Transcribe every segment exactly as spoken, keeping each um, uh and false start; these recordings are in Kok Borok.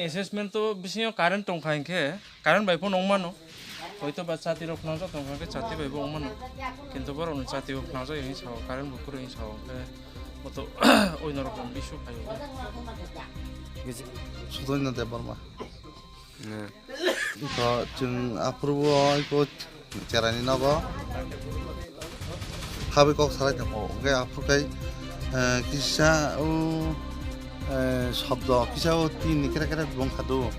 Assessment to bisingo current tongkha hinkhe, current bai phano wngmano. Hoito ba chati rok phnangjak tongkha hinkhe chati bai bo wngmano. Kintu borokni chati bo phnangjak hinwi sao, current bo kwrwi hinwi sao, hinkhe boto oino rok issue phaio. Sudoino Debbarma. Iko chwng aphuru o iko cherai ni nogo habwi kok salai tongo. Hwnkhe aphuru khe, eh, kisa o, eh, shobdo kisa o tin ni kre kre bung khadu.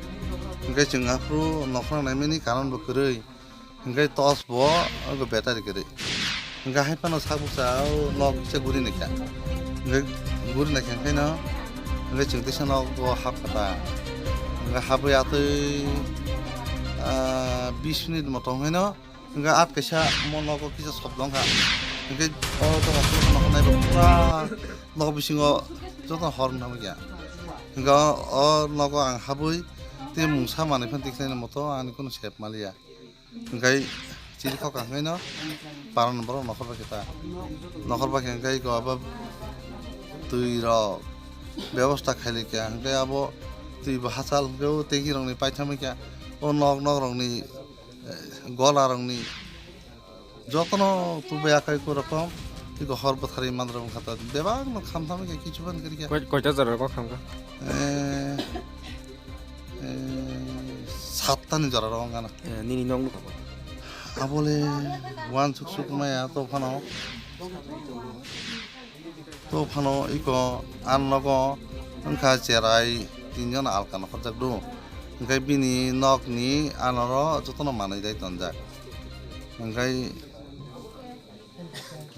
Hwnkhe chwng aphuru nokhorok naimani karon bo kwrwi. Hwnkhe torch bo abo battery kwrwi. Hwnkhe hai phano sak bukcha o nok kisa guri naikha. Hwnkhe guri naikha hwnkhe no, hwnkhe chwng teisa nogo hapkha ta. Hwnkhe habwi atwi, ah, bis minute motom hwnkhe no, hwnkhe at kaisa mo nogo kisa shobdo wngkha. Hwnkhe o doga phuru naiba pura nok bisingo joto hor wng thangkha. Hwnkhe o nogo ang habwi tei mungsa manwi phano tikhlaini moto ani kunu sep maliya. Hwnkhe chini kok hwnkhe no paran borok nokhor bai khe ta. Nokhor bai khe hwnkhe iko abo twi rok bebosta khailai kha, hwnkhe abo twi bo hachal hwnkhe o tengki rokni paithamwi kha, o nok nok rokni, eh, gola rokni jotono tubai akai ku rokom iko hor bwtharwi mandra wngkha ta. Bebak no khamthamwi kha kichu ban kiri kha. Koi-, koita jora kok khamkha? Eh, Eh, sattani jora rok wngkha na. Eh, nini nok nukha bo? Abole uansuk suk maya to phano. To phano iko an nogo wngkha cherai tinjon alka nokhorjak do. Hwnkhe bini nokni anoro jotono manwi dai tonjak. Hwnkhe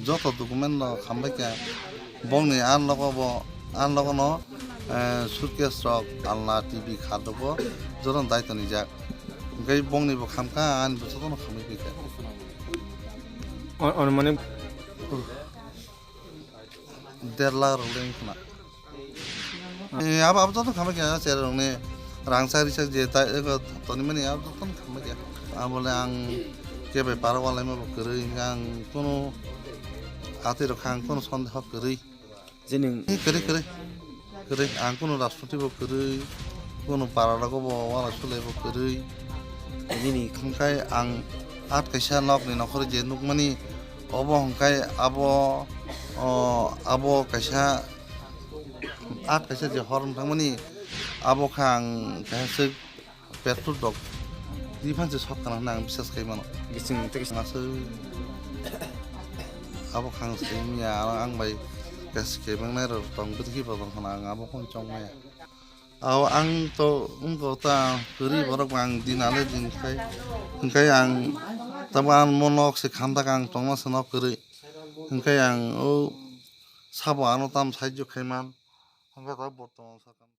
Joto document no khambai kha. Bongni an logo bo, an logo no, eh, suitcase rok, alna, T V, khat rok bo joto no dai tonijak. Hwnkhe bongni bo khamkha, ani bo joto no khamwi phaikha. O-, ono mane der lakh rok le wngkhna. Eh, abo, abo joto khambai kha, cherai rokni rangchak richak je tai, ego tonimani abo joto khambai kha. Abole ang kebo para walaima bo kwrwi, ang kunu atwi rok ang kunu sondeho kwrwi. Jini Eh, kwrwi, kwrwi, kwrwi. Ang kunu rajniti bo kwrwi, kunu para rogo bo wala sulai bo kwrwi. Nini Hwnkhe ang at kaisa nokni nokhorwi je nukmani, obo hwnkhe abo, o, abo kaisa at kaisa je hor wng thangmani, abo khe ang kaisa swk petrol rok ri phan se sok kana hwnwi ang biswas khai mano. Bising tei Aswk abo khe ang sai manya, ang bai kaisa kebeng nai rok tong bwtwi bo tong khna, ang abo khe chong maya. Aw, ang to wngkha ta kwrwi borok ang din ale din khai, hwnkhe ang tamo ang mo nok se khamdak ang tongma se nok kwrwi, hwnkhe ang o sabo ano tam sahajyo khaiman, hwnkhe ta bortoman sakha.